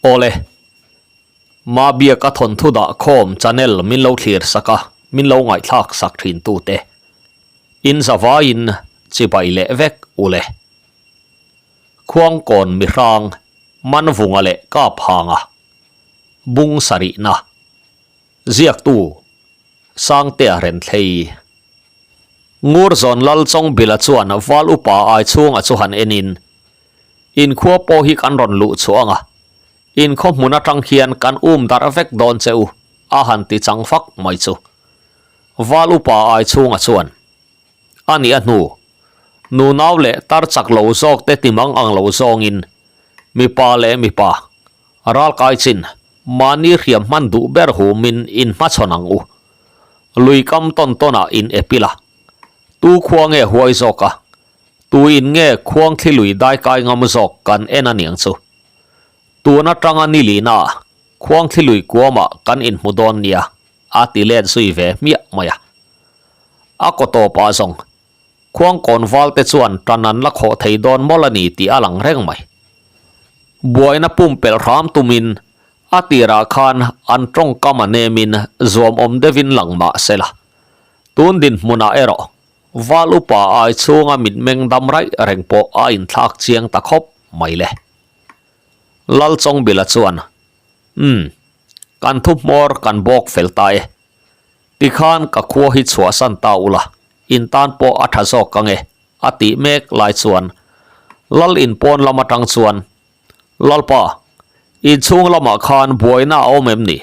Awle, Mabiaka thawnthu dah khawm channel min lo thlir sak a, min lo ngaihthlak sak thin tute. In zavaiin chibai leh vek ule. Khuangkawn mihrang Manvunga leh Kaphanga bung sarihna ziaktu Sangtea Renthlei. Ngurzawn Lal Chawngbila chuan Val Upa ai chhunga chu han enin, Inkhua pawh hi kan rawn luh chhuah ang a, inkhaw hmun atang hian kan um darh vek dawn che u, a han ti chang fak mai chu. Val Upa ai chhunga chuan, A nih a hnu, nunau leh tar chak lo zawk te ti mang ang lo zawngin, mipa leh mipa, ralkai chin, mahni hriam hman duh ber humin inhmachhawn ang u. Lui kam tawn tawnah in ep ila. Tu khua nge huai zawk a? Tu in nge khuang thli lui dai kai ngam zawk kan en a niang chu. Tun atanga ni lina khuang thli lui kuamah kan inhmu dawn nia a ti let zui ve hmiah mai a. A kaw tawpah zawng khuang kawn val te chuan tan an la khawh thei dawn mawlh a ni tih a lang reng mai. Buaina pumpelh hram tumin A tirah khan an tawngkam a nemin zuamawm deuhin lang mah se la. Tun dinhmunah erawh Val upa ai chhunga mitmeng dam raih reng pawh a inthlak chiang ta khawp mai le. Lal Chawngbila chuan, Umm, kan thu hmawr kan bawk fel ta e. Tikhan ka khua hi chhuahsan ta ula, in tan pawh a tha zawk ang e, a tih mek lai chuan Lal inpawn lam atang chuan Lalpa, inchhung lamah khan buaina a awm em ni?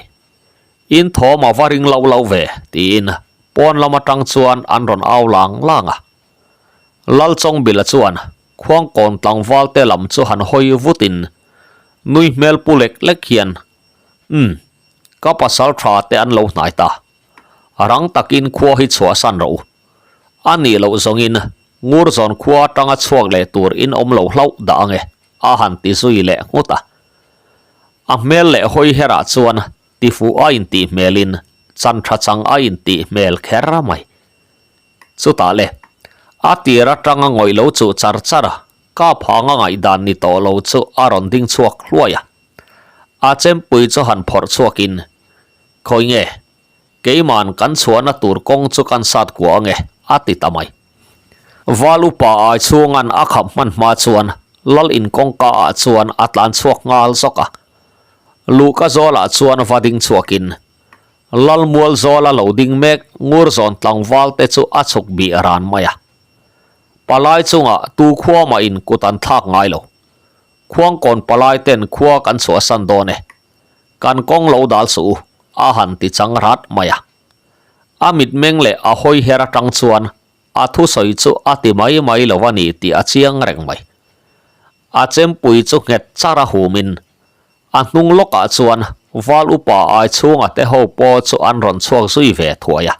In thawm a va ring loh loh ve, tiin pawn lam atang chuan an rawn au lang lang a. Lal Chawngbila chuan Khuangkawn tlangval te lam chu han hawi vutin nui hmel pu lek lek hian, Umm, ka pasal tha te an lo hnai ta. Rang takin khua hi chhuahsan rawh u. A nih loh zawngin Ngurzawn khua atanga chhuak leh tur in awm lo hlauh dah ange, a han ti zui leh nghut a. A hmel leh hawi herah chuan tifuh a intih hmelin chan tha chang a intih hmel kher mai. Chutah le, a tir atanga ngawih lo chuh char char a, kap hanga ngaihdan ni tawh lo chu a rawn ding chhuak hluai a. A chempui chu han phawrh chhuakin, Khawi nge? Keiman kan chhuahna tur kawng chu kan sat kuah ange, a ti ta mai. Val upa ai chhungan a khap hman hma chuan Lal in kawngka ah chuan a tlan chhuak nghal zawk a. Luhka zawlah chuan va ding chhuakin Lal mual zawla lo ding mek Ngurzawn tlangval te chu a chhuk bih ran mai a. Palai chungah tu khua mah in kut an thlak ngai lo. Khuangkawn palai ten khua kan chhuahsan dawn e. Kan kawng lo dal suh u, a han ti chang rat mai a. A mitmeng leh a hawi her atang chuan a thusawi chu a ti mai mai lo a ni tih a chiang reng mai. A chempui chu nghet char a humin a hnung lawkah chuan Val upa ai chhunga te ho pawh chu an rawn chhuak zui ve thuai a.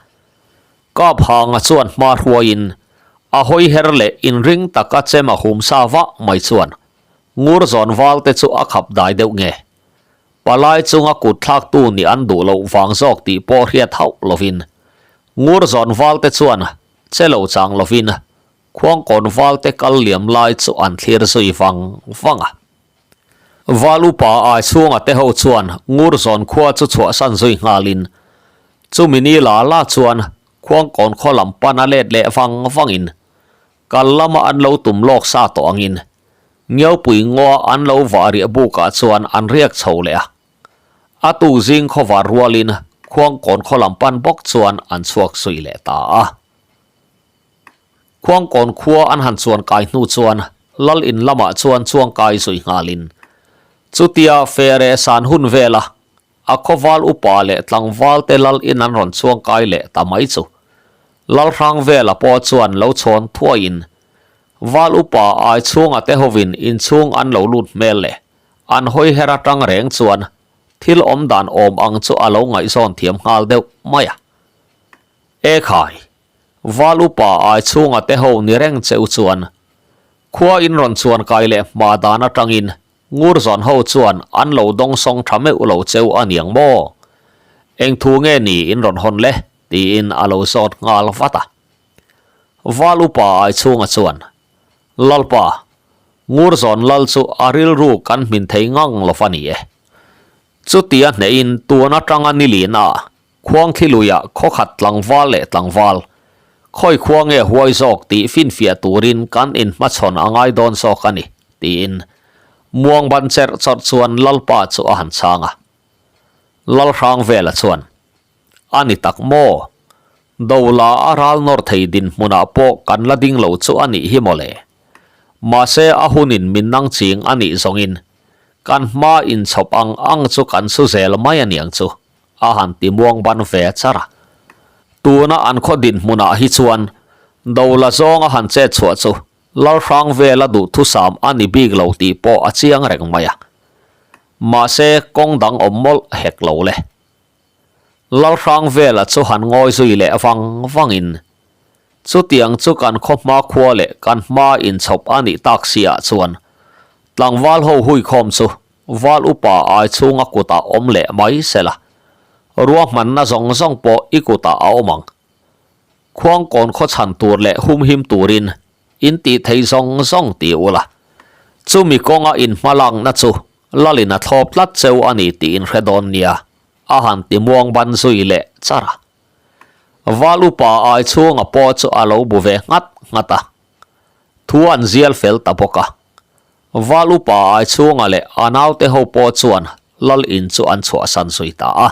Kap hanga chuan hma hruaiin a hawi her leh inring taka chem a hum sa vah mai chuan Ngurzawn val te chu a khap dai deuh nge. Palai chunga kut thlaktu nih an duh loh vang zawk tih pawh hriat hauh lovin Ngurzawn valte chuan che lo chang lovin Khuangkawn valte kal liam lai chu an thlir zui vang vang a. Val upa ai chhunga te ho chuan Ngurzawn khua chu chhuahsan zui nghalin chumi ni la la chuan Khuangkawn khaw lam pan a let leh vang vangin kal lama an lo tum lawk sa tawh angin Ngiaupui ngaw an lo vah riah bukah chuan an riak chho leh a. A tuk zing khawvar rualin Khuangkawn khaw lam pan bawk chuan an chhuak zui leh ta a. Khuangkawn khua an han chuan kai hnu chuan Lal in lamah chuan chuang kai zui nghalin chutia fere san hun vela a khawval upa leh tlangval te Lal in an rawn chuang kai leh ta mai chu Lal hrang vela pawh chuan lo chhawn thuaiin Val upa ai chhunga te hovin inchhung an lo lut hmel leh an hawi her atang reng chuan thil awm dan awm ang chu a lo ngaihzawn thiam nghal deuh mai a. E khai! Val upa ai chhunga te ho ni reng cheu chuan khua in rawn chuan kai leh hma dan atangin Ngurzawn ho chuan an lo dawng sawng tha meuh lo cheu a niang maw? Eng thu nge ni in rawn hawn le? tiin a lo zawt nghal vat a. Val upa ai chhunga chuan, Lalpa, Ngurzawn lal chu a rilru kan hmin thei ngang lo va ni e. Chutia hnehin tun atanga ni lina Khuangthli luiah khawkhat tlangval leh tlangval, khawi khua nge huai zawk tih finfiah turin kan inhmachhawn a ngai dawn zawk a ni, tiin muang ban cherh chawrh chuan Lalpa chu a han chhang a. Lalhrangvela chuan, A ni tak maw? Dola a ral nawr thei dinhmunah pawh kan la ding lo chu a nih hi mawle. Mahse a hunin min nang ching a nih zawngin kan hma inchhawp ang ang chu kan su zel mai a niang chu. A han ti muang ban ve char a. Tuna an khaw dinhmunah hi chuan Dola zawnga han chet chhuah chu Lalhrang vela duhthusam a ni bik lo tih pawh a chiang reng mai a. Mahse kawng dang awm mawlh hek lo le. Lalhrang vela chu han ngawi zui leh vang vangin chutiang chu kan khaw hma khua leh kan hma inchhawp a nih tak si ah chuan tlangval ho huikhawm chu Val upa ai chhunga kutah awm leh mai sela, ruahmanna zawng zawng pawh i kutah a awm ang. Khuangkawn khaw chhan tur leh humhim turin in tih thei zawng zawng ti ula, chumi kawnga in hmalakna chu Lalin a thlawp tlat cheu a ni tih in hre dawn nia, a han ti muang ban zui leh char a. Val upa ai chhunga pawh chu a lo bu ve nghat nghat a, thu an zial fel ta bawk a. Val upa ai chhunga leh a naute ho pawh chuan lal in chu an chhuahsan zui ta a.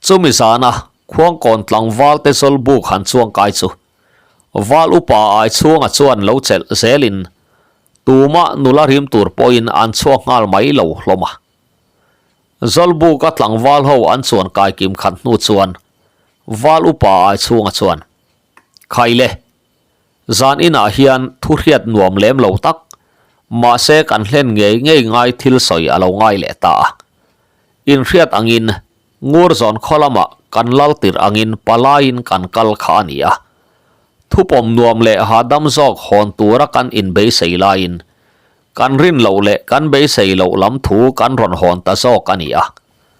Chumi zana Khuangkawn tlangval te zawlbuk han chuang kai chu Val upa ai chhunga chuan lo chelh zelin tumah nula rim tur pawhin an chhuak nghal mai lo hlawm a. Zawlbuka tlangval ho an chuan kai kim khat hnu chuan Val upa ai chhunga chuan, Khaile! Zan inah hian thu hriat nuam lem lo tak, mahse kan hlen ngei ngei ngai thil sawi a lo ngai leh ta a. Inhriat angin Ngurzawn khaw lamah kan lal tirh angin palaiin kan kal kha a ni a. Thupawm nuam leh hahdam zawk hawn tura kan inbeisei laiin kan rin loh leh kan beisei loh lam thu kan rawn hawn ta zawk a ni a.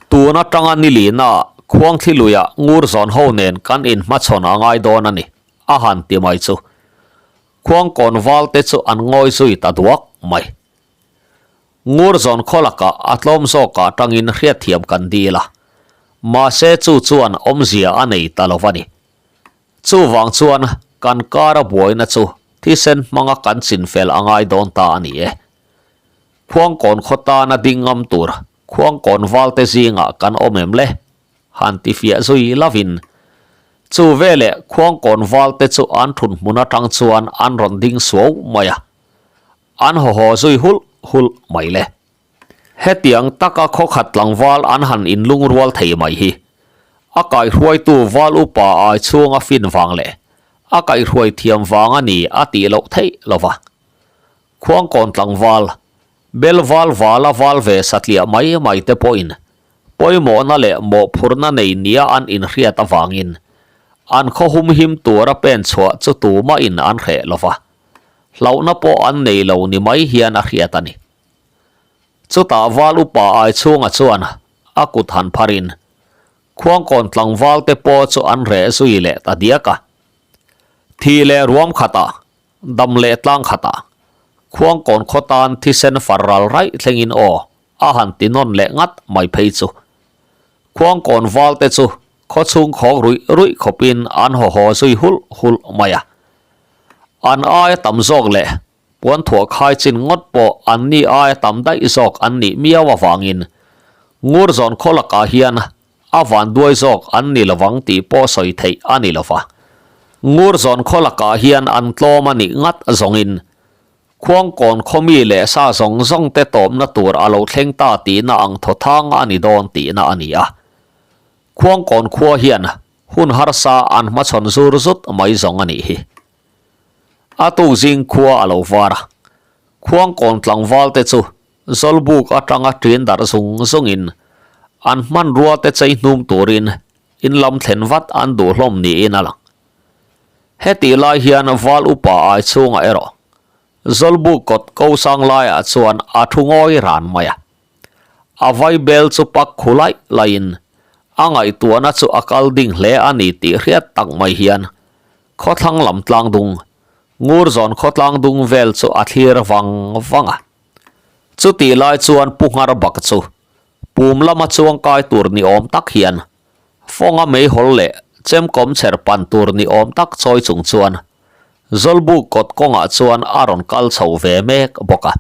Tun atanga nilina Khuangthli luiah Ngurzawn ho nen kan inhmachhawn a ngai dawn a ni. A han ti mai chu. Khuangkawn val te chu an ngawi zui ta duak mai. Ngurzawn khaw lakah a tlawm zawkah tangin hriatthiam kan dil a. Mahse chu chuan awmzia a nei ta lo va ni. Chuvang chuan kan kara buaina chu thisen hmanga kan chinfel a ngai dawn ta a ni e. Khuangkawn khaw tana ding ngam tur Khuangkawn val te zingah kan awm em le? Han ti fiah zui lovin, chu veleh Khuangkawn valte chu an thun hmun atang chuan an rawn ding suau mai a, an haw haw zui hulh hulh mai le. Hetiang taka khawkhat tlangval an han inlungrual thei mai hi, a kaihruaitu val upa ai chhunga fin vang leh a kaihruai thiam vang a ni a tih loh theih lo va. Khuangkawn tlangval, bel val vala val ve satliah mai mai te pawhin Pawimawhna leh mawhphurhna nei nia an inhriat avangin an khaw humhim tura pen chhuah chu tumahin an hreh lo va, hlauhna pawh an nei lo ni mai hian a hriat a ni. Chutah val upa ai chhunga chuan a kut han pharin Khuangkawn tlangval te pawh chu an reh zui leh ta diak a. Thi leh ruam khatah, dam leh tlang khatah Khuangkawn khaw tan thisen far ral raih thlengin aw A han ti nawn leh ngat mai phei chu. Khuangkawn val te chu khaw chhung khawk ruih ruih khawpin an haw haw zui hulh hulh mai a. An aia tam zawk leh puan thuah khai chin ngawt pawh an ni aia tam daih zawk an nih miau avangin Ngurzawn khaw lakah hian a vanduai zawk an ni lovang tih pawh sawi theih a ni lova. Ngurzawn khaw lakah hian an tlawm a nih ngat zawngin Khuangkawn khawmi leh sa zawng zawng te tawpna tur a lo thleng ta tihna ang thaw thang a ni dawn tihna a ni a. Khuangkawn khua hian hun harsa an hmachhawn zur zut mai zawng a nih hi. A tukzing khua a lo var a, Khuangkawn tlangval te chu Zawlbuk atanga ṭin darh zung zungin an hmanrua te chei hnum turin in lam thlen vat an duh hlawm niin a lang. Hetih lai hian val upa ai chhungah erawh Zawlbuk kawt ko sang laiah chuan a thu ngawi ran mai a. A vaibel chu pak khu laih laihin a ngaihtuahna chu a kal ding hle a ni tih hriat tak mai hian khawthlang lam tlangdung, Ngurzawn khawtlangdung vel chu a thlir vang vang a. Chutih lai chuan Pu Ngharbak chu pum lama chuang kai tur ni awm tak hian fawnga meihawl leh chemkawm chher pan tur ni awm tak chawi chung chuan Zawlbuk kawt kawngah chuan a rawn kal chho ve mek bawk a.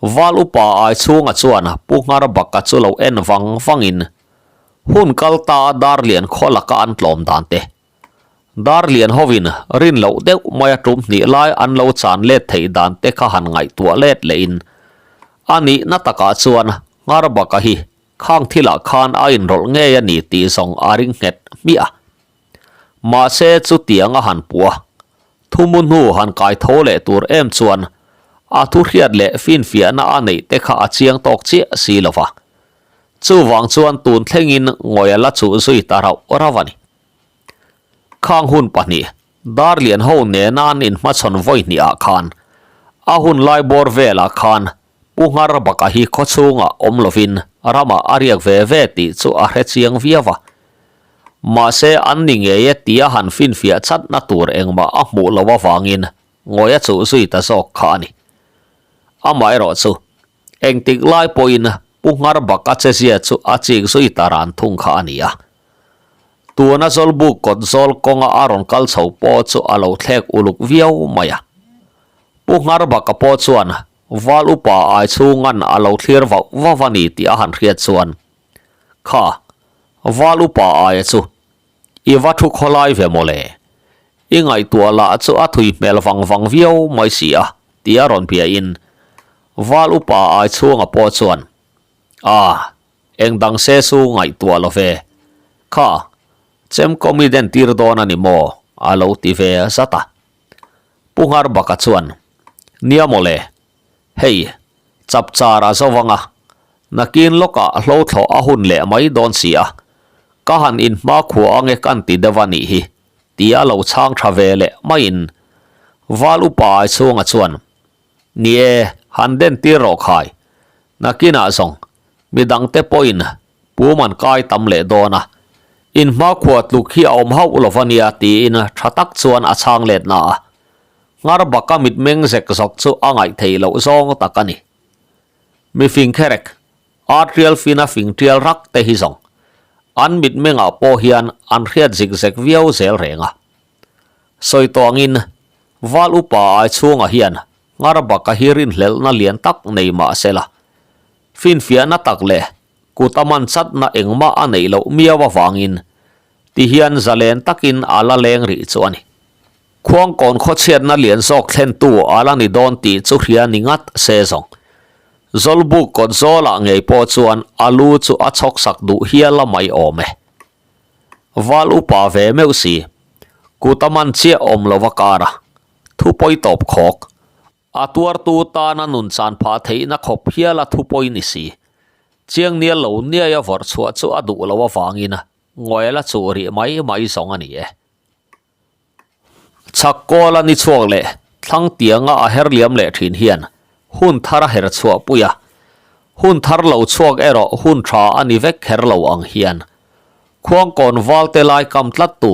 Val upa ai chhunga chuan Pu Ngharbaka chu lo en vang vangin hun kal ta a Darlian khaw laka an tlawm dan te, Darlian hovin rin loh deuh maia tum hnih lai an lo chan let theih dan te kha han ngaihtuah let lehin a nihna takah chuan Ngharbaka hi khang thilah khan a inrawlh ngei a ni tih zawng a ring nghet hmiah a. Mahse chutiang a han puh a, thumu hnu han kai tho leh tur em chuan a thu hriat leh finfiahna a neih te kha a chiang tawk chiah si lo va. Chuvang chuan tun thlengin ngawi a la chuh zui ta rauh rauh a ni. Khang hun pahnih, Darlian ho nena an inhmachhawn vawi hnihah khan a hun lai bawr velah khan Pu Nghar baka hi khaw chhungah awm lovin ramah a riak ve ve tih chu a hre chiang viau a. Mahse an ni ngei e tia han finfiah chatna tur engmah a hmuh loh avangin ngawi a chuh zui ta zawk kha a ni. Amaherawh chu engtik lai pawhin Pu Nghar baka che zia chu a chik zui ta ran thung kha a ni a. Tuna Zawlbuk kawt zawl kawnga a rawn kal chho pawh chu a lo thlek uluk viau mai a. Pu Nghar baka pawh chuan Val upa ai chhungan a lo thlir vauh vauh a ni tih a han hriat chuan, Kha, Val upa aia chu i va thu khawlai ve mawle. I ngaihtuah lah chu a thui hmel vang vang viau mai si a, tia rawn biain Val upa ai chhunga pawh chuan, A, eng dang se su ngaihtuah lo ve. Kha, chemkawm i dentir dawn a ni maw? a lo ti ve zat a. Pu Ngharbaka chuan, Nia mawle, hei, chapchar a zo vang a, nakin lawkah hlo thlawh a hun leh mai dawn si a, ka han inhma khua ange kan ti deuh a nih hi, tia lo chhang tha ve leh maiin Val upa ai chhunga chuan, Ni e, han den tir rawh khai, nakinah zawng midangte pawhin Pum an kai tam leh dawn a, in hmakhua tluk hi a awm hauh lo va nia tiin tha tak chuan a chhang let na a. Nghar baka mitmeng zek zawk chu a ngaih theih loh zawng tak a ni. Mi fing kherek, ar tial fina fing tial rak te hi zawng an mitmengah pawh hian an hriat zik zek viau zel reng a. Sawi tawh angin Val upa ai chhungah hian nghar baka hi rinhlelhna lian tak nei mah sela, Finfiahna tak leh kut a man chatna engmah a neih loh miau avangin ti hian zalen takin a la leng rih chu a ni. Khuangkawn khawchhiatna lian zawk thlentu a la ni dawn tih chu hria ni ngat se zawng. Zawlbuk kawt zawlah ngei pawh chuan a lu chu a chhawk sak duh hial a mai awm e. Val upa ve meuh si, kut a man chiah awm lo a kar a, thu pawi tawp khawk. A tuartu tana nun chan phah theihna khawp hial a thupawi ni si. Chiang nial lo niaia vawrh chhuah chu a duh loh avangin ngawi la chuh rih mai mai zawng a ni e. Chhak kawla ni chhuak leh thlang tianga a her liam leh thin hian hun thar a her chhuah pui a, hun thar lo chhuak erawh hun tha a ni vek kher lo ang hian Khuangkawn valte lai kam tlattu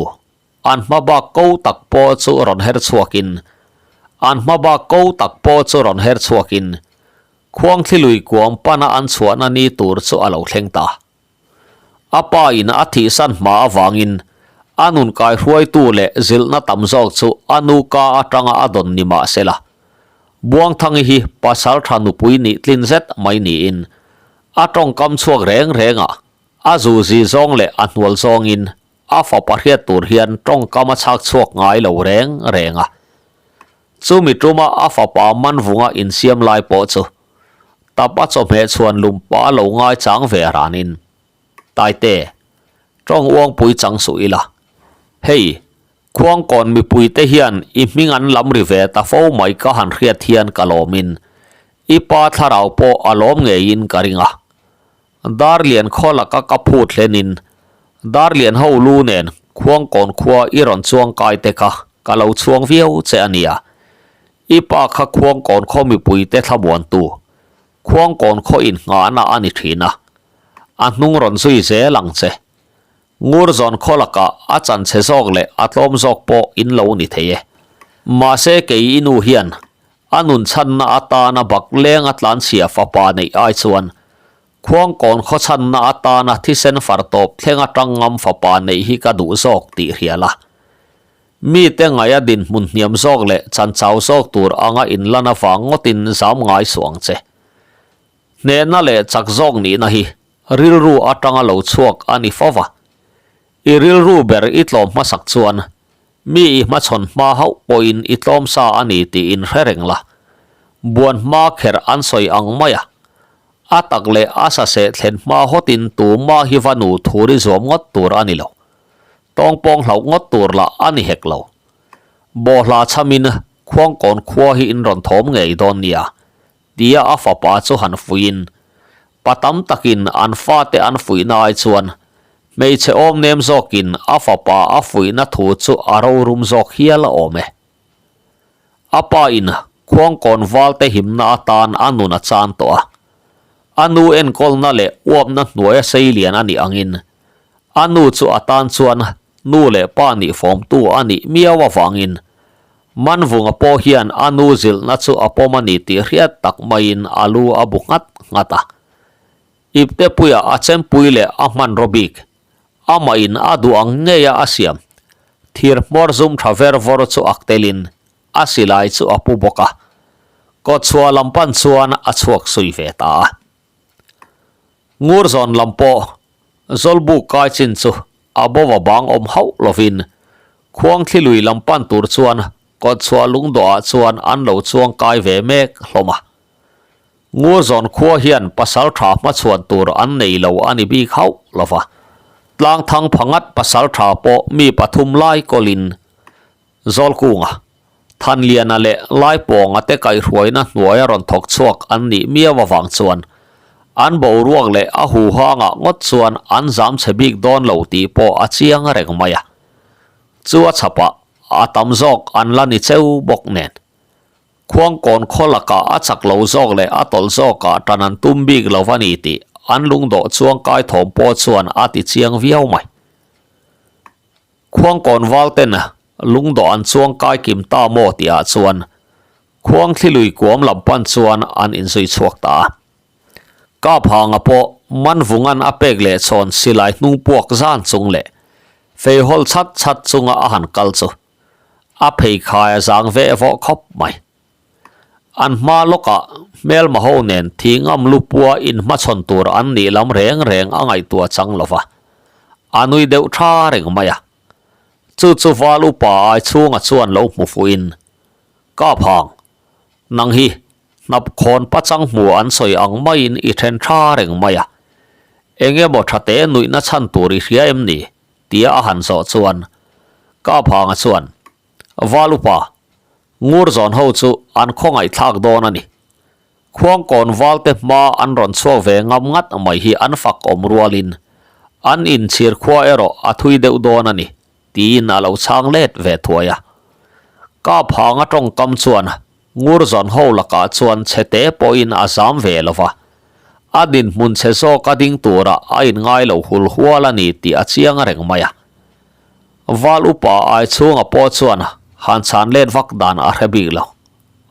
An hma bak ko tak pawh chu rawn her chhuakin An hma bak ko tak pawh chu rawn her chhuakin Khuangthli lui kuam pana an chhuahna ni tur chu a lo thleng ta. A pa in a thihsan hma avangin a nun kaihruaitu leh zilhna tam zawk chu a nu ka atanga a dawn ni mah sela. Buangthangi hi pasal tha nupui nih tlin zet mai niin a tawngkam chhuak reng rengah a zuzi zawng leh a hnual zawngin A fapa hriat tur hian tawngkam a chhak chhuak ngai lo reng reng a. Chumi tuma a fapa Manvunga insiam lai pawh chu tap a chawhmeh chhuan lum pa lo ngai chang ve ranin, Taite, tawng uangpui chang suh ila. Hei, Khuangkawn mipuite hian i hming an lam ri ve ta fo mai ka han hriat hian ka lawmin i pa thlarau pawh a lawm ngeiin ka ring a. Darlian khaw laka ka phut hlenin Darlian ho lu nen Khuangkawn khua i rawn chuang kai te kha ka lo chhuang viau che a nia. I pa kha Khuangkawn khaw mipuite thlamuantu, Khuangkawn khaw innghahna a ni thin a. A hnung rawn zui zel ang che. Ngurzawn khaw lakah a chanchhe zawk leh a tlawm zawk pawh in lo ni thei e. Mahse kei i nu hian. A nun chhanna atana bak lenga tlanchhia fapa neih ai chuan Khuangkawn khaw chhanna atana thisen far tawp thlenga tang ngam fapa neih hi ka duh zawk tih hrial a. Mite ngaia dinhmun hniam zawk leh chanchau zawk tur anga inlan avang ngawtin zam ngai suh ang che. Hnehna leh chak zawk nihna hi rilru atanga lo chhuak a ni fo va. I rilru ber i tlawm hmasak chuan mi i hmachhawn hma hauh pawhin i tlawm sa a ni tih in hre reng la. Buan hma kher an sawi ang mai a. A tak leh a saseh thlen hma hawtin tumah hi va nu thur i zuam ngawt tur a ni lo. Tawngpawng hlauh ngawt tur lah a ni hek lo. Bawhhla chhamin Khuangkawn khua hi in rawn thawm ngei dawn nia. Tia a fapa chu han fuihin, pa tam takin an fate an fuihna ai chuan hmeichhe awm nem zawkin a fapa a fuihna thu chu a rorum zawk hial a awm e. A pa in Khuangkawn valte himna atan a nun a chan tawh a, a nu enkawlna leh uapna hnuaia seilian a nih angin a nu chu a tan chuan nu leh pa nih fawmtu a nih miau avangin Manvunga pawh hian a nu zilhna chu a pawm a ni tih hriat tak maiin a lu a bu nghat nghat a. Iptepuia a chempui leh a hmanraw bik, amah in a duh ang ngeia a siam thir hmawr zum tha ver vawr chu ak telin a silai chu a pu bawk a. Kawtchhuah lam pan chuan a chhuak sui ve ta a. Ngurzawn lam pawh Zawlbuk kai chin chu a bova bang awm hauh lovin Khuangthli lui lam pan tur chuan kawtchhuah lungdawhah chuan an lo chuang kai ve mek hlawm a. Ngurzawn khua hian pasal tha hmachhuan tur an nei lo a ni bik hauh lova. Tlangthang phangat pasal tha pawh mi pathum lai kawlin Zawlkunga, Thanliana leh Laipawnga te kaihhruaina hnuaia rawn thawk chhuak an nih miau avang chuan an boruak leh a huhangah ngawt chuan an zam chhe bik dawn lo tih pawh a chiang reng mai a. Chu a chhapah a tam zawk an la ni cheu bawk nen. Khuangkawn khaw lakah a chak lo zawk leh a tawlh zawkah tan an tum bik lo va ni tih an lungdawh chuang kai thawm pawh chuan a ti chiang viau mai. Khuangkawn valten lungdawh an chuang kai kim ta maw tihah chuan Khuangthli lui kuam lam pan chuan an inzui chhuak ta a. Kaphanga pawh Manvungan a pek leh chhawn silai hnung puak zan chung leh feihawl chhat chhat chunga a han kal chu a pheikhai a zang veh vawh khawp mai. An hma lawkah hmelma ho nen thingam lupua inhmachhawn tur an nih lam reng reng a ngaihtuah chang lo va, a nui deuh tha reng mai a. Chu chu val upa ai chhunga chuan lo hmu fuhin, Kap hang, nang hi hnap khawn pachang hmu an sawi ang maiin i then tha reng mai a, eng emaw tha te nuihna chhan tur i hria em ni? tia a han zawh chuan Kap hanga chuan, Val upa, Ngur zawn ho chu an khawngaihthlak dawn a ni. Khuangkawn valte hma an rawn chhuak ve ngam ngat mai hi an fak awm rualin an inchhir khua erawh a thui deuh dawn a ni, tiin a lo chhang let ve thuai a. Kap hanga tawngkam chuan ngur zawn ho lakah chuan chhete pawhin a zam ve lo va, a dinhmun chhe zawk a ding turah a inngai lo hul hual a ni tih a chiang reng mai a. Val upa ai chhunga pawh chuan han chhan let vak dan a hre bik lo,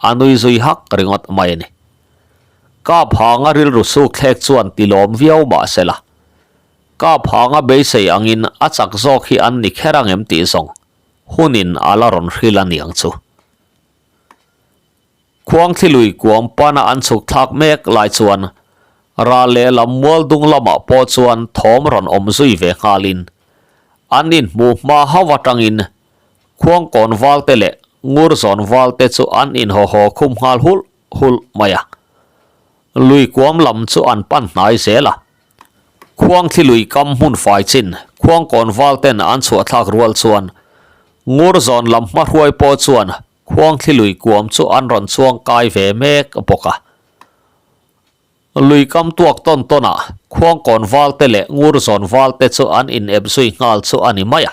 a nui zui hak ringawt mai a ni. Kap hanga rilru suk thlek chuan ti lawm viau mah se la, kap hanga beisei angin a chak zawk hi an ni kher ang em tih zawng hunin a la rawn hril a niang chu. Khuangthli lui kuam pana an chhuk thlak mek lai chuan ral lehlam mual dung lamah pawh chuan thawm rawn awm zui ve nghalin an inhmuh hma hauh atangin Khuangkawn valte leh Ngurzawn valte chu an inhaw-haw khum nghal hulh hulh mai a. Lui kuam lam chu an pan hnai zel a. Khuangthli lui kam hmun fai chin Khuangkawn valten an chhuah thlak rual chuan Ngurzawn lam hmahruai pawh chuan Khuangthli lui kuam chu an rawn chuang kai ve mek bawk a. Lui kam tuak tawn tawnah Khuangkawn valte leh Ngurzawn valte chu an inep zui nghal chu a ni mai a.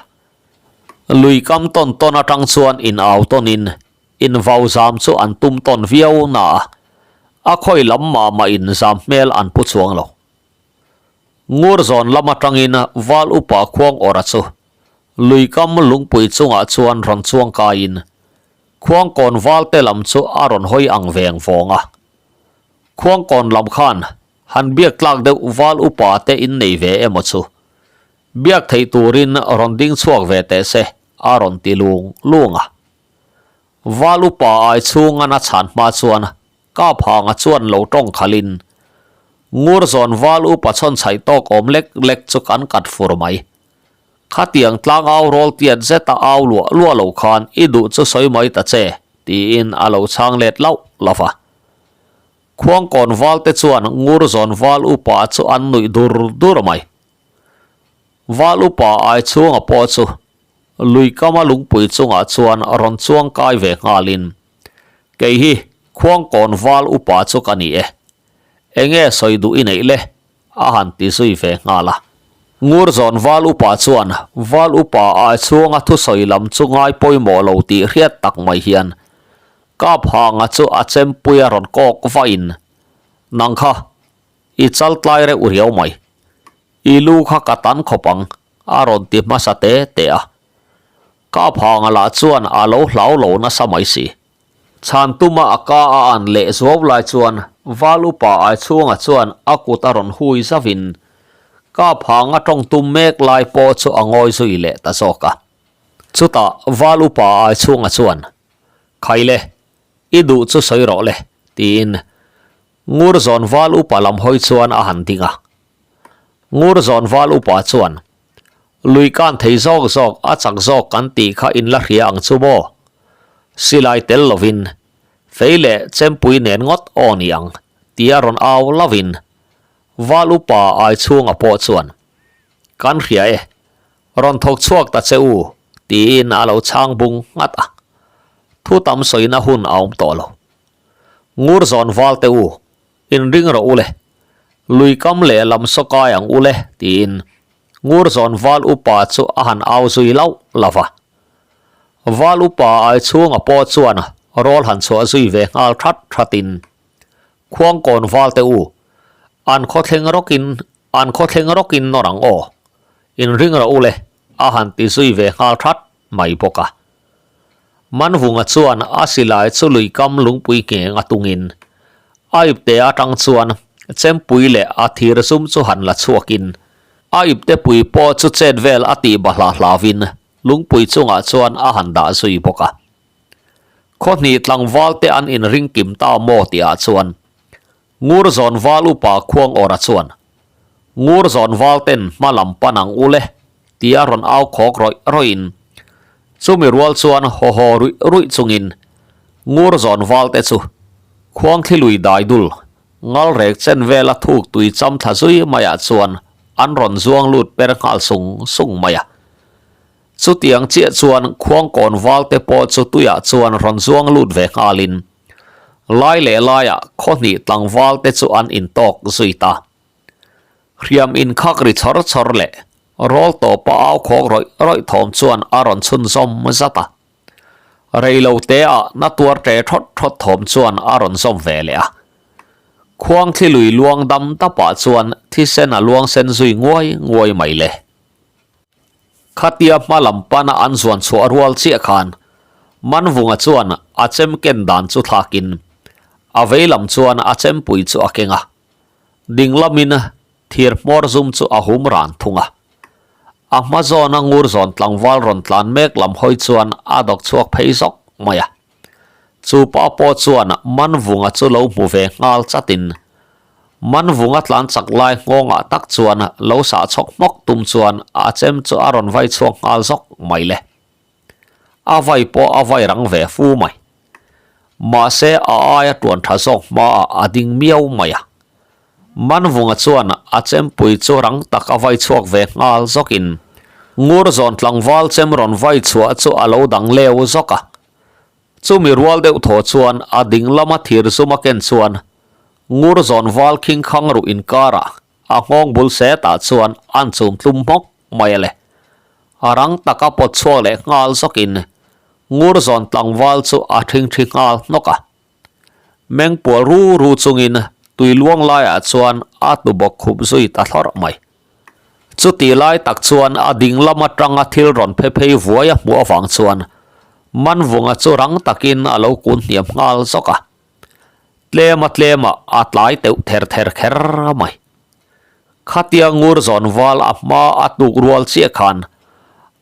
Lui kam tawn tawn atang chuan in au tawnin invau zam chu an tum tawn viau na a, a khawi lam mah mah in zam hmel an pu chuang lo. Ngurzawn lam atangin Val Upa Khuangawra chu Lui kam lungpui chungah chuan rawn chuang kaiin. Khuangkawn valte lam chu a rawn hawi ang veng vawng a. Khuangkawn lam khan han biak tlak deuh val upa te in nei ve emaw chu. Biak theih turin rawn ding chhuak ve teh se a rawn ti lung lung a. Val upa ai chhungan a chhan hma chuan Kaphanga chuan lo tawng khalhin Ngurzawn val upa chhawn chhaih tawk awm lek lek chu kan kat fur mai. Khatiang tlang au rawl tiat zeta au luah luah lo khan i duh chu sawi mai ta che, tiin a lo chhang let lauh lauh a. Khuangkawn valte chuan Ngurzawn val upa chu an nuih dur dur mai. Val upa ai chhunga pawh chu lui kama lungpui chungah chuan rawn chuang kai ve nghalin, Kei hi Khuangkawn val upa chu ka ni e. Enge sawi duh i neih le? A han ti zui ve nghal a. Ngurzawn val upa chuan val upa ai chhunga thusawi lam chu ngai pawimawh lo tih hriat tak mai hian Kaphanga chu a chempui a rawn kawk vahin, Nang kha, i chal tlai reuh riau mai. I lu kha ka tan khawp ang, a rawn ti hmasa te te a. Kaphanga lah chuan a lo hlau lo nasa mai si. Chhan tuma a ka a an leh zuau lai chuan Val upa Aichhunga chuan a kut a rawn hui zavin Kaphanga tawng tum mek lai pawh chu a ngawi zui leh ta zawk a. Chutah Val upa Aichhunga chuan, Khaile, i duh chu sawi rawh le, tiin Ngurzawn Val upa lam hawi chuan a han ding a. Ngurzawn Val upa chuan, Lui kan thei zawk zawk a chak zawk kan tih kha in la hria ang chu maw? Silai tel lovin, fei leh chempui nen ngawt aw ni ang, tia rawn au lovin Val upa Aichhunga pawh chuan, Kan hria e, rawn thawk chhuak ta che u, tiin a lo chhang bung nghat a. Thu tam sawina hun a awm tawh lo. Ngurzawn val te u, inring rawh u le, lui kam leh lam sawkai ang u le, tiin Ngurzawn val upa chu a han au zui lauh lauh va. Val upa ai chhunga pawh chuan rawl han chhuah zui ve nghal that thatin, Khuangkawn val te u, an khawthleng rawkin an khawthleng rawkin nawr ang aw, inring rawh u le, a han ti zui ve nghal that mai bawk a. Manvunga chuan a silai chu lui kam lungpui ngheng a tungin a ipte atang chuan chempui leh a thir zum chu han la chhuakin a ipte pui pawh chu chet vel a tih bahlah hlauvin lungpui chungah chuan a han dah zui bawk a. Khawhnih tlangval te an inring kim ta maw tihah chuan Ngurzawn val upa Khuangawra chuan, Ngurzawn val ten hma lam pan ang u le, tia rawn au khawk rawih rawih in, chumi rual chuan haw haw ruih ruih chungin Ngurzawn val te chu Khuangthli lui dai dul, ngal rek chen vela thuk tui cham thla zui maiah chuan an rawn zuang lut per nghal sung sung mai a. Chutiang chiah chuan Khuangkawn val te pawh chu tuiah chuan rawn zuang lut ve nghalin, Lai leh laiah khawhnih tlangval te chu an intawk zui ta. Hriam inkhak ri chawr chawr leh rawl tawpa au khawk rawih rawih thawm chuan a rawn chhunzawm zat a. Reilo teah na tuar ṭe ṭhawt ṭhawt thawm chuan a rawn zawm ve leh a. Khuangthli lui luang dam dapah chuan thisen a luang sen zui nguai nguai mai le. Khatia hma lam pana an zuan chhuah rual chiah khan Manvunga chuan a chem ken dan chu thlakin a vei lam chuan a chempui chu a keng a, ding lamin thir hmawr zum chu a hum ran thung a. A hma zawna ngur zawn tlangval rawn tlan mek lam hawi chuan a dawk chhuak phei zawk mai a. Chu pa pawh chuan Manvunga chu lo hmu ve nghal chatin Manvunga tlan chak lai nghawngah tak chuan lo sah chhawk hmawk tum chuan a chem chu a rawn vai chhuak nghal zawk mai le. A vai pawh a vai rang ve fu mai. Mahse a aia tuan tha zawk hmaah a ding miau mai a. Manvunga chuan a chempui chu rang tak a vai chhuak ve nghal zawkin Ngurzawn tlangval chem rawn vai chhuah chu a lo dang leu zawk a. Chumi rual deuh thaw chuan a ding lama thir zum a ken chuan Ngurzawn val khing khang ruh inkarah a nghawng bul setah chuan an chum tlum hmawk mai a le. A rang taka pawt chhuak leh nghal zawkin Ngurzawn tlangval chu a thingthi nghal hnawk a. Mengpual ru ru chungin tui luang laiah chuan a tlu bawk khup zui ta thlawrh mai. Chuti lai tak chuan a ding lam atanga thil rawn phe phei vuai a hmuh avang chuan. Manvunga chu rang takin a lo kun hniam nghal zawk a. Tlema tlema a tlai teuh ther ther kher mai. Khatia ngur zawn val a hma a tuk rual chiah khan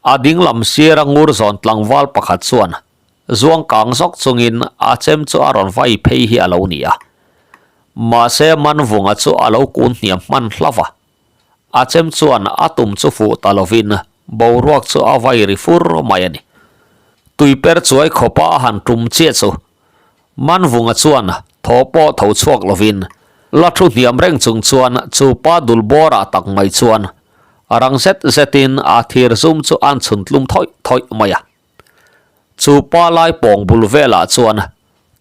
a dinglam sira ngur zawn tlangval pakhat chuan zuang kang zawk chungin a chem chu a rawn vai phei hi a lo ni a. Mahse Manvunga chu a lo kun hniam hman hlauh a. A chem chuan a tum chu fuh ta lovin boruak chu a vai ri fur mai a ni. Tui per chuai khawpa a han tum chiah chu Manvunga chuan thaw pawh tho chhuak lovin la thu hniam reng chung chuan chu pa dul bawrah tak mai chuan rang zet zetin a thir zum chu an chhun tlum thawih thawih mai a. Chu pa lai pawng bul velah chuan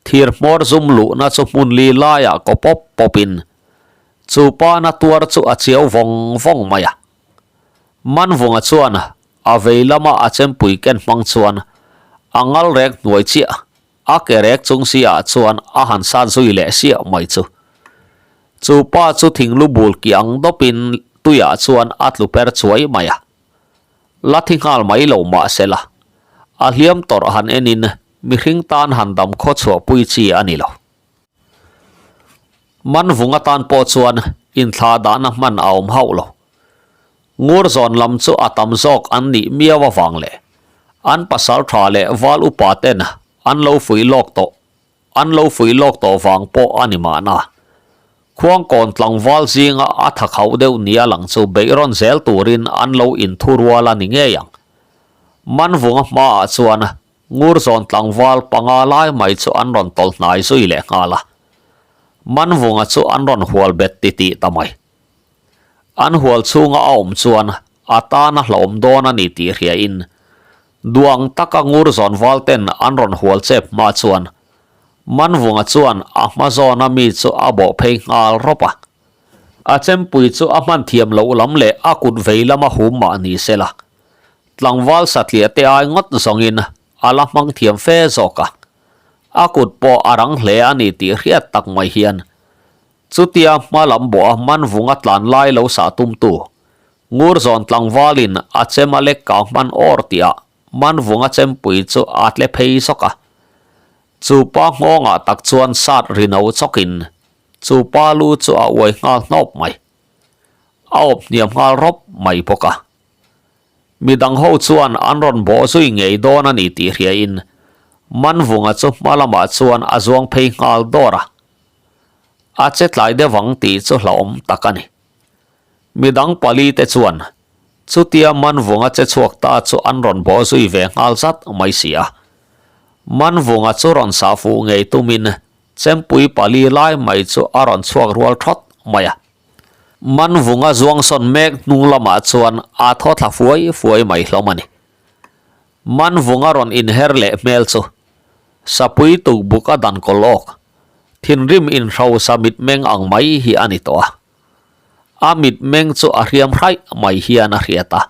thir hmawr zum luhna chu hmun li laiah kaw pawp pawpin Chu pa na tuar chu a chiau vawng vawng mai a. Manvunga chuan a vei lama a chempui ken hmang chuan a ngal rek hnuai chiah a ke rek chung si ah chuan a han sat zui leh siah mai chu. Chu pa chu thinglu bul ki ang dawpin tuiah chuan a tlu per chuai mai a. La thi nghal mai lo mah se la, a hliam tawrh han enin mihring tan han dam khaw chhuahpui chi a ni lo. Manvung atan pawh chuan inthla dahna hman a awm hauh lo. Ngur zawn lam chu a tam zawk an nih miau avang leh an pasal tha leh val upa ten an lo fuih lawk tawh an lo fuih lawk tawh vang pawh a ni mahna. Khuangkawn tlangval zinga a tha khauh deuh nia lang chu beih rawn zel turin an lo inthurual a ni ngei ang. Manvunga hmaah chuan Ngurzawn tlangval panga lai mai chu an rawn tawlh hnai zui leh nghal a. Manvunga chu an rawn hual bet titih ta mai. An hual chhunga a awm chuan a tan a hlauhawm dawn a ni tih hriain duang taka Ngurzawn val ten an rawn hual chep hma chuan Manvunga chuan a hma zawna mi chu a bawh phei nghal rawp a. A chempui chu a hman thiam loh lam leh a kut vei lama hum mah ni se la. Tlangval satliah te ai ngawt zawngin a la hmang thiam fe zawk a, a kut pawh a rang hle a ni tih hriat tak mai hian chutia hma lam bawha Manvunga tlan lai lo sah tumtu Ngurzawn tlangvalin a chem a lek kang hman awr tihah Manvunga chempui chu a tle phei zawk a. Chu pa nghawngah tak chuan sat ri no chawkin chu pa lu chu a uai nghal hnawp mai. A awp hniam nghal rawp mai bawk a. Mi dang ho chuan an rawn bawh zui ngei dawn a ni tih hriain Manvunga chu hma lamah chuan a zuang phei nghal dawr a. A che tlai deuh ang tih chu hlauhawm tak a ni. Mi dang pali te chuan chutia Manvunga che chhuak ta chu an rawn bawh zui ve nghal zat mai si a. Manvunga chu rawn sah fuh ngei tumin chempui pali lai mai chu a rawn chhuak rual thawt mai a. Manvunga zuangsawn mek hnung lamah chuan a thaw thla fuai fuai mai hlawm a ni. Manvunga rawn inher leh hmel chu Sapui tukbuk a dan kawl awk, thinrim inhrosa mitmeng ang mai hi a ni tawh a. A mitmeng chu a hriam hraih mai hian a hriat a.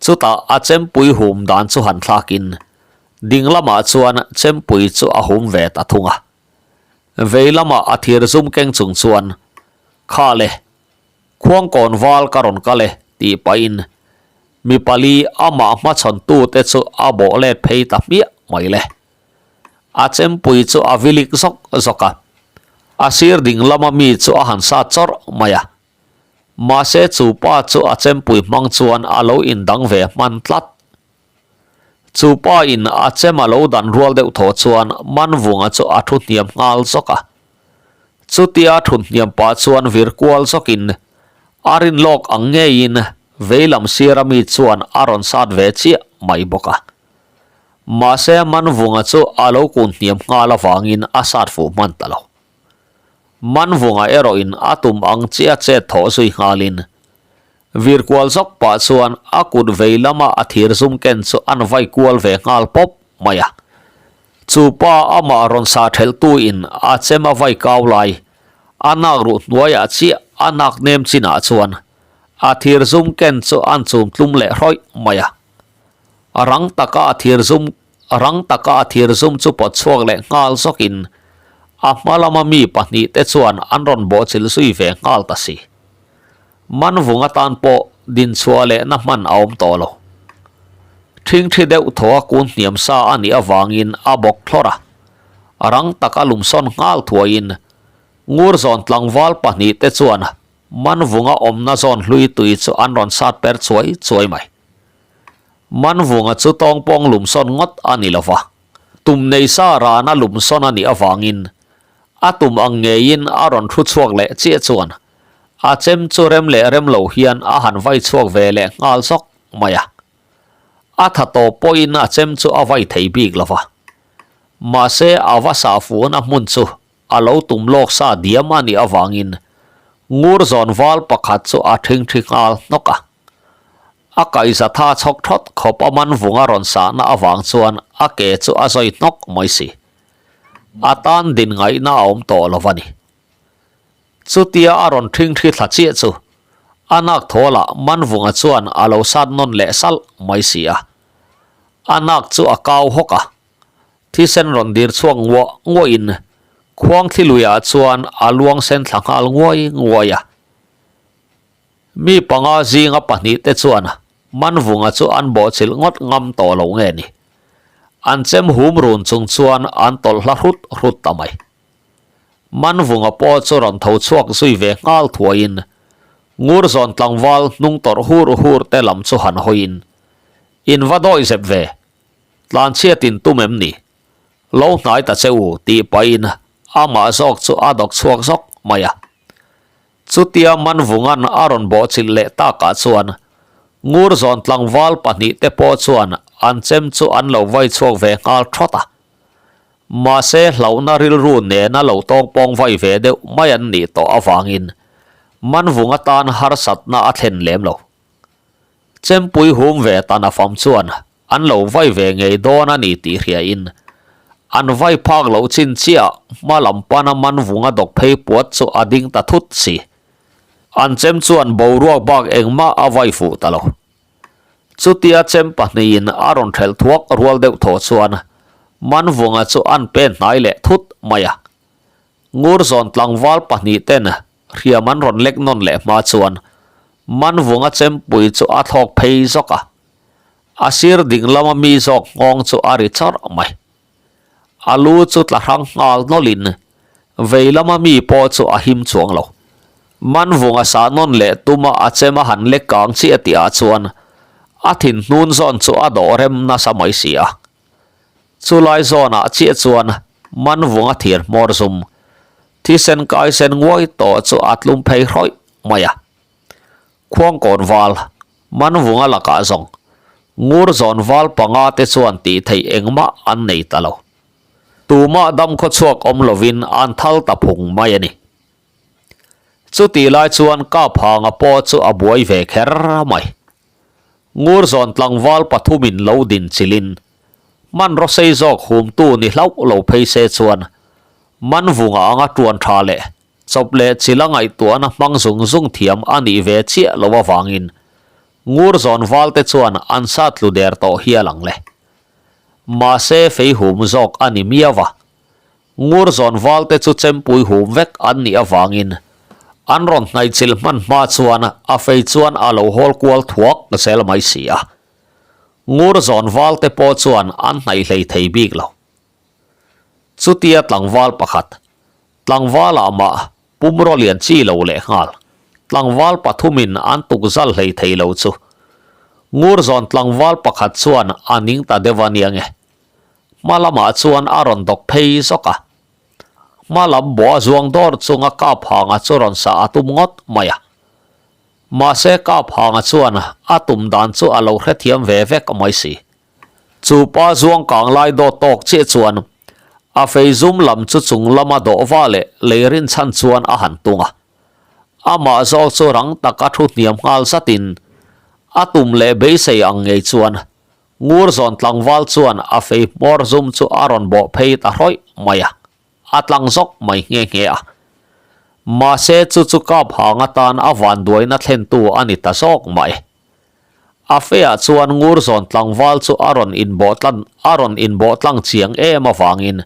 Chutah a chempui hum dan chu han thlakin ding lamah chuan chempui chu a hum ve ta thung a. Vei lamah a thir zum keng chung chuan, Kha le, khuangkawn val ka rawn kal e, tih pahin mi pali amah hmachhawn tute chu a bawh let phei ta hmiah mai le. A chempui chu a vilik zawk zawk a, a sir ding lama mi chu a han sat chawrh mai a. Mahse chu pa chu a chempui hmang chuan a lo indang ve hman tlat. Chu pa in a chem a lo dan rual deuh thaw chuan Manvunga chu a thu hniam nghal zawk a. Chutia thut hniam pah chuan vir kual zawkin a rin lawk ang ngeiin veilam sira mi chuan a rawn sat ve chiah mai bawk a. Mahse Manvunga chu a lo kun hniam nghal avangin a sat fuh hman ta lo. Manvunga erawhin a tum ang chiah chet thawh zui nghalin Vir kual zawk pah chuan a kut vei lama a thir zum ken chu an vai kual ve nghal pawp mai a. Chu pa amah rawn sa thelh tu in a chem a vai kau lai, a nak ruh hnuaiah chiah a nak nem chinah chuan a thir zum ken chu an chum tlum leh hrawih mai a. Rang taka a thir zum rang taka a thir zum chu pawt chhuak leh nghal zawkin a hma lama mi pahnihte chuan an rawn bawhchilh zui ve nghal ta si. Manvung atan pawh dinchhuah lehna hman a awm tawh lo. Ṭhingṭhi deuh thaw a kun hniam sa a nih avangin a bawk thlawr a. Rang taka lumsawn nghal thuaiin Ngurzawn tlangval pahnihte chuan Manvunga awmna zawn hlui tui chu an rawn sat per chuai chuai mai. Manvunga chu tawngpawng lumsawn ngawt a ni lo va, tum nei sa rana lumsawn a nih avangin a tum ang ngeiin a rawn thu chhuak leh chiah chuan a chem chu rem leh rem lo hian a han vai chhuak ve leh nghal zawk mai a. A tha tawp pawhin a chem chu a vai thei bik lo va. Mahse a va sah fuhna hmun chu a lo tum lawk sa diam a nih avangin Ngurzawn val pakhat chu a ṭhingṭhi nghal hnawk a. A kaihza tha chhawk thawt khawp a man vung a rawn sahna avang chuan a ke chu a zawi hnawk mai si. A tan din ngaihna a awm tawh lo a ni. Chutia a rawn ṭhingṭhi thla chiah chu a nak thawlah Manvunga chuan a lo sat nawn leh salh mai si a. A nak chu a kau hawk a. Thisen rawn dir chhuak nguah nguahin khuangthli luiah chuan a luang sen thla nghal nguai nguai a. Mi panga zinga pahnihte chuan Manvunga chu an bawhchilh ngawt ngam tawh lo nge ni. An chem hum run chung chuan an tawlh hla hrut hrut ta mai. Manvunga pawh chu rawn tho chhuak zui ve nghal thuaiin Ngurzawn tlangval hnung tawrh hur hur te lam chu han hawiin, In va dawi zep ve, tlanchhiat in tum em ni? Lo hnai ta che u tih pahin amah zawk chu a dawk chhuak zawk mai a. Chutia Manvunga'n a rawn bawhchilh leh takah chuan Ngurzawn tlangval pahnihte pawh chuan an chem chu an lo vai chhuak ve nghal thawt a. Mahse hlauhna rilru nena lo tawngpawng vai ve deuh mai an nih tawh avangin Manvung atan harsatna a thlen lem lo. Chempui hum ve tan a fam chuan an lo vai ve ngei dawn a ni tih hriain an vai phak loh chin chiah hma lam pana Manvunga dawk phei puat chu a ding ta thut si. An chem chuan boruak bak engmah a vai fuh ta lo. Chutia chem pahnihin a rawn thelh thuak rual deuh thaw chuan Manvunga chu an pen hnai leh thut mai a. Ngurzawn tlangval pahnih ten hriam an rawn lek nawn leh hma chuan Manvunga chempui chu a thlawk phei zawk a. A sir ding lama mi zawk nghawng chu a ri chawrh mai. A lu chu tla hrang nghal nawlhin vei lama mi pawh chu a him chuang lo. Manvunga sah nawn leh tuma a chem a han lek kang chiah tihah chuan a thin hnun zawn chu a dawh rem nasa mai si a. Chulai zawnah chiah chuan Manvunga thir hmawr zum thisen kaisen nguai tawh chu a tlum phei hrawih mai a. Khuangkawn val, Manvunga lakah zawng Ngurzawn val panga te chuan tih theih engmah an nei ta lo. Tumah dam khawchhuak awm lovin an thal ta phung mai a ni. Chutih lai chuan Kaphanga pawh chu a buai ve kher mai. Ngurzawn tlangval pathumin lo din chilin hmanraw sei zawk humtu ni hlauh lo phei se chuan Manvunga anga tuan tha leh Chawp leh chila ngaihtuahna hmang zung zung thiam a nih ve chiah lo avangin Ngurzawn valte chuan an sa tlu der tawh hial ang le. Mahse fei hum zawk a ni miau a. Ngurzawn valte chu chempui hum vek an nih avangin an rawn hnaihchilh hman hma chuan a fei chuan a lo hawl kual thuak zel mai si a. Ngurzawn valte pawh chuan an hnaih hlei thei bik lo. Chutia tlangval pakhat, tlangvalah mah pumraw lian chi lo leh nghal, tlangval pathumin an tukzal hlei thei lo chu Ngurzawn tlangval pakhat chuan a ning ta deuh a nia nge. Hma lamah chuan a rawn dawk phei zawk a. Hma lam bawh a zuang dawr chunga kap hanga chu rawn sah a tum ngawt mai a. Mahse kap hanga chuan a tum dan chu a lo hrethiam ve vek mai si. Chu pa zuang kang lai dawt tawk chiah chuan a fei zum lam chu chung lama dawh va leh lei rinchhan chuan a han tung a. Amah zawk chu rang taka thu hniam nghal zatin a tum leh beisei ang ngei chuan Ngurzawn tlangval chuan a fei hmawr zum chu a rawn bawh phei ta hrawih mai a, a tlang zawk mai nghe nghe a. Mahse chu chu kap hang atan a vanduaina thlentu a ni ta zawk mai. A feah chuan Ngurzawn tlangval chu a rawn inbawh tlan a rawn inbawh tlang chiang em avangin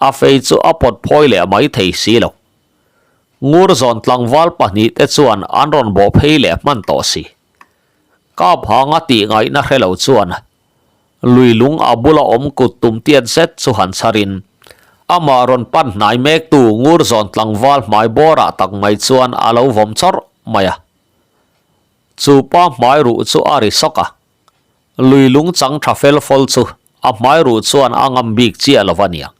a fei chu a pawt phawi leh mai thei si lo. Ngurzawn tlangval pahnihte chuan an rawn bawh phei leh hman tawh si. Kap hanga tih ngaihna hre lo chuan. Lui lung a bula awm kut tum tiat zet chu han chharin, amah rawn pan hnai mektu Ngurzawn tlangval hmai bawrah tak mai chuan a lo vawm chawrh mai a. Chu pa hmai ruh chu a ri sawk a, lui lung chang tha fel fawl chu a hmai ruh chuan a ngam bik chiah lo a niang.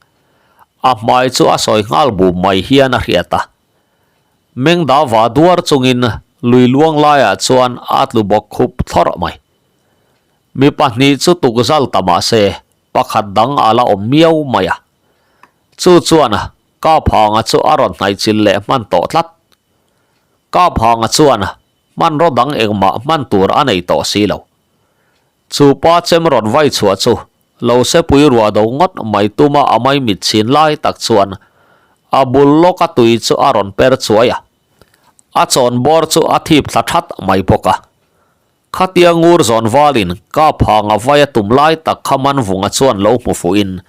A hmai chu a sawi nghal bum mai hian a hriat a. Mengda va duar chungin lui luang laiah chuan a tlu bawk khup thlawrh mai. Mi pahnih chu tukzal ta mah se, pakhat dang a la awm miau mai a. Chu chuan Kaphanga chu a rawn hnaihchilh leh hman tawh tlat. Kaphanga chuan hmanraw dang engmah hman tur a nei tawh si lo. Chu pa chem rawn vai chhuah chu lo sepui ruah do ngawt mai tuma a maimit chhin lai tak chuan a bul lawka tui chu a rawn per chuai a. A chawn bawr chu a thip thla that mai bawk a. Khatia ngur zawn valin Kaphanga vai a tum lai tak kha Manvunga chuan lo hmu fuhin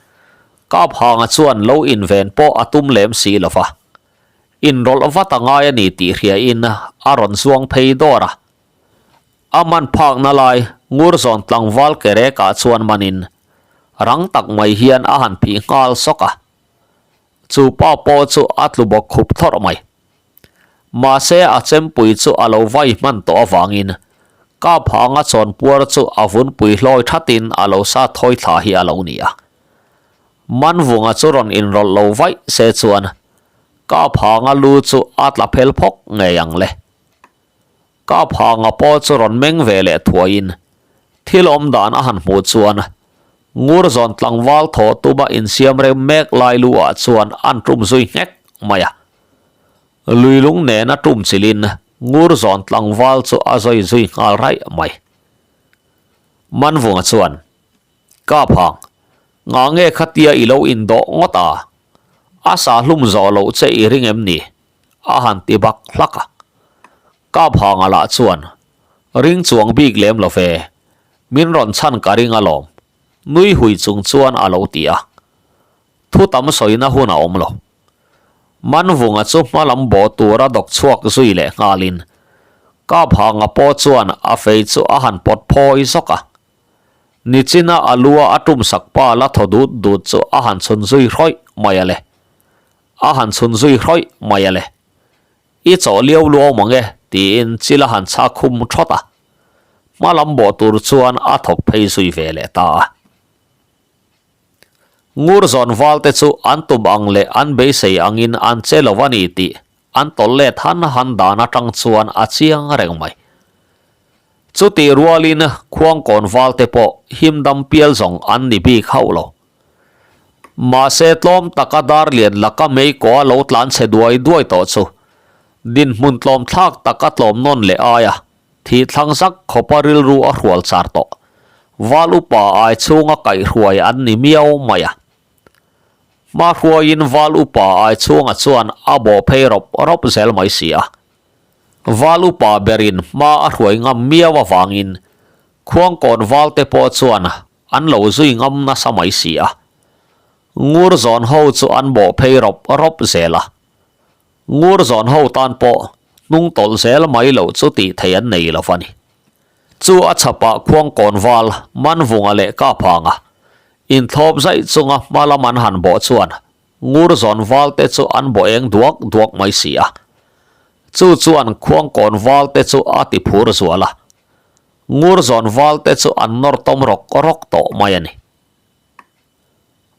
Kaphanga chuan lo inven pawh a tum lem si lo va. Inrawlh vat a ngai a ni tih hriain a rawn zuang phei dawr a. A man phakna lai Ngurzawn tlangval ke rekah chuan manin rang tak mai hian a han phih nghal sawk a. Chu pa pawh chu a tlu bawk khup thlawrh mai. Mahse a chempui chu a lo vai hman tawh avangin Kaphanga chawnpuar chu a vunpui hlawi thatin a lo sa thawi thla hi a lo ni a. Manvunga chu rawn inrawlh lo vaih se chuan Kaphanga lu chu a tla phel phawk ngei ang le. Kaphanga pawh chu rawn meng ve leh thuaiin thil awm dan a han hmuh chuan Ngurzawn tlangval thaw tuma insiam rem mek lai lu ah chuan an tum zui nghek mai a. Lui lung nena tum chilhin Ngurzawn tlangval chu a zawi zui nghal raih mai. Manvunga chuan, Kaphang, ngah nge khatia i lo indawh ngawt a? A sa hlum zawh loh che i ring em ni? A han ti bak hlak a. Kaphanga lah chuan, Ring chuang bik lem lo ve, min rawn chhan ka ring alawm, nui hui chung chuan a lo ti a. Thu tam sawina hun a awm lo. Manvunga chu hmalam bawh tura dawk chhuak zui leh nghalin Kaphanga pawh chuan a fei chu a han pawt phawi zawk a. Nichina a lua a tumsak pa la thaw dut dut chu a han chhun zui hrawih mai a le. A han chhun zui hrawih mai a le. I chawh liau luau mang e tiin chil a han chhak khum thawt a. Hmalam bawh tur chuan a thawk phei zui ve leh ta a. Ngurzawn valte chu an tum ang leh an beisei angin an che lo a ni tih an tawlh let han han dan atang chuan a chiang reng mai. Chutih rualin Khuangkawn valte pawh himdam pial zawng an ni bik hauh lo. Mahse tlawm taka dar lian laka meikaw a lo tlan chhe duai duai tawh chu dinhmun tlawm thlak taka tlawm nawn leh aia Thih thlang zak khawpa rilru a hrual char tawh. Val upa ai chhunga kaihhruai an ni miau mai a. Hma hruaiin val upa ai chhunga chuan a bawh phei rawp rawp zel mai si a. Val upa berin hma a hruai ngam miau avangin Khuangkawn valte pawh chuan an lo zui ngam nasa mai si a. Ngur zawn ho chu an bawh phei rawp rawp zel a. Ngur zawn ho tan pawh hnung tawlh zel mai loh chu tih thei an nei lo va ni. Chu a chhapah Khuangkawn val Manvunga leh Kaphanga inthlawp zaih chunga hma lam an han bawh chuan Ngur zawn val te chu an bawh eng duak duak mai si a. Chu chuan Khuangkawn val te chu a ti phur zual a. Ngur zawn val te chu an nawr tawm rawk rawk tawh mai a ni.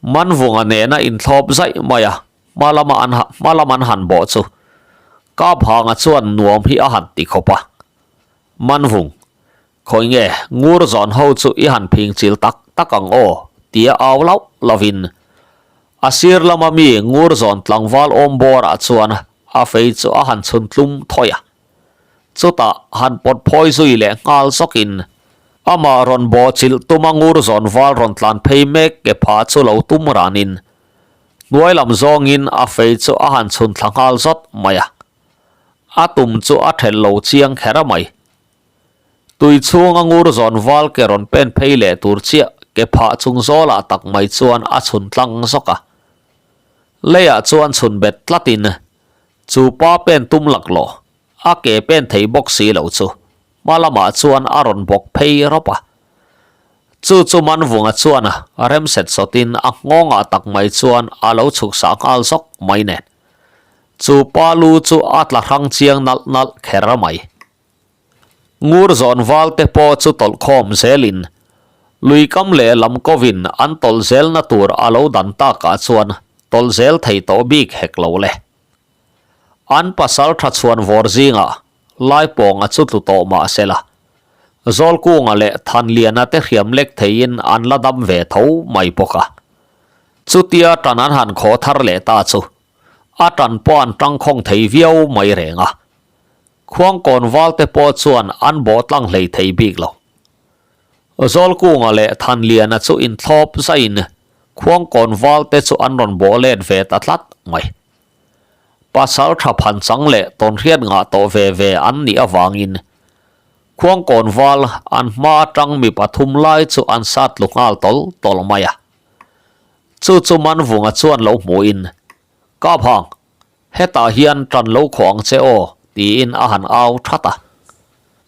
Manvunga nena inthlawp zaih mai a, hma lama an hma lam an han bawh chu Kaphanga chuan nuam hi a han ti khawp a. Manvung, khawi nge ngur zawn ho chu i han phing chil tak tak ang aw tia au lauh lovin a sir lama mi ngur zawn tlangval awm bawrah chuan a fei chu a han chhun tlum thawi a. Chutah han pawt phawi zui leh nghal zawkin amah rawn bawh chilh tuma ngur zawn val rawn tlan phei mek ke pha chu lo tum ranin hnuai lam zawngin a fei chu a han chhun thla nghal zawt mai a. A tum chu a thelh lo chiang kher a mai. Tui chhunga ngur zawn val ke rawn pen phei leh tur chiah ke phah chung zawlah tak mai chuan a chhun tlang zawk a. Leiah chuan chhun bet tlatin Chu pa pen tum laklawh, a ke pen thei bawk si lo chu hma lamah chuan a rawn bawk phei rawp a. Chu chu Manvunga chuan rem set sawtin a nghawngah tak mai chuan a lo chhuk sah nghal zawk mai nen. Chu pa lu chu a tla hrang chiang nalh nalh kher mai. Ngur zawn val te pawh chu tawlh khawm zelin lui kam leh lam kovin an tawlh zelna tur a lo dan takah chuan tawlh zel thei tawh bik hek lo le. An pasal tha chhuan vawr zingah Laipawnga chu tlu tawh mah se la, Zawlkunga leh Thanliana te hriam lek theiin an la dam ve tho mai bawk a. Chutia tan an han khaw thar leh ta chu a tan pawh an tangkhawng thei viau mai reng a. Khuangkawn valte pawh chuan an bawh tlang hlei thei bik lo. Zawlkunga leh Thanliana chu inthlawp zaiin Khuangkawn valte chu an rawn bawh let ve ta tlat mai. Pasal tha phan chang leh tawnhriat ngah tawh ve ve an nih avangin Khuangkawn val an hma atang mi pathum lai chu an sat tlu nghal tawl tawl mai a. Chu chu Manvunga chuan lo hmuhin, Kaphang, Hetah hian tan lo khawh ang che aw, tiin a han au that a.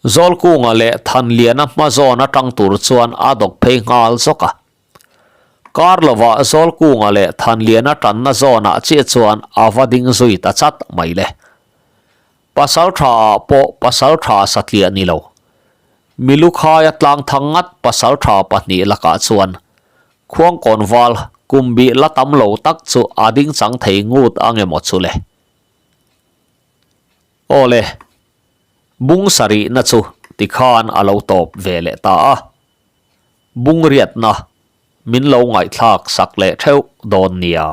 Zawlkunga leh Thanliana hma zawn atang tur chuan a dawk phei nghal zawk a. Kar lovah Zawlkunga leh Thanliana tanna zawnah chiah chuan a va ding zui ta chat mai le. Pasal tha ah pawh pasal tha satliah ni lo. Milukhaia tlang thang ngat pasal tha pahnih lakah chuan Khuangkawn val kum bih la tam lo tak chu a ding chang thei ngut ang emaw chu le. Aw le, bung sarihna chu tikhan a lo tawp ve leh ta a. Bung riatna min lo ngaihthlak sak leh theuh dawn nia.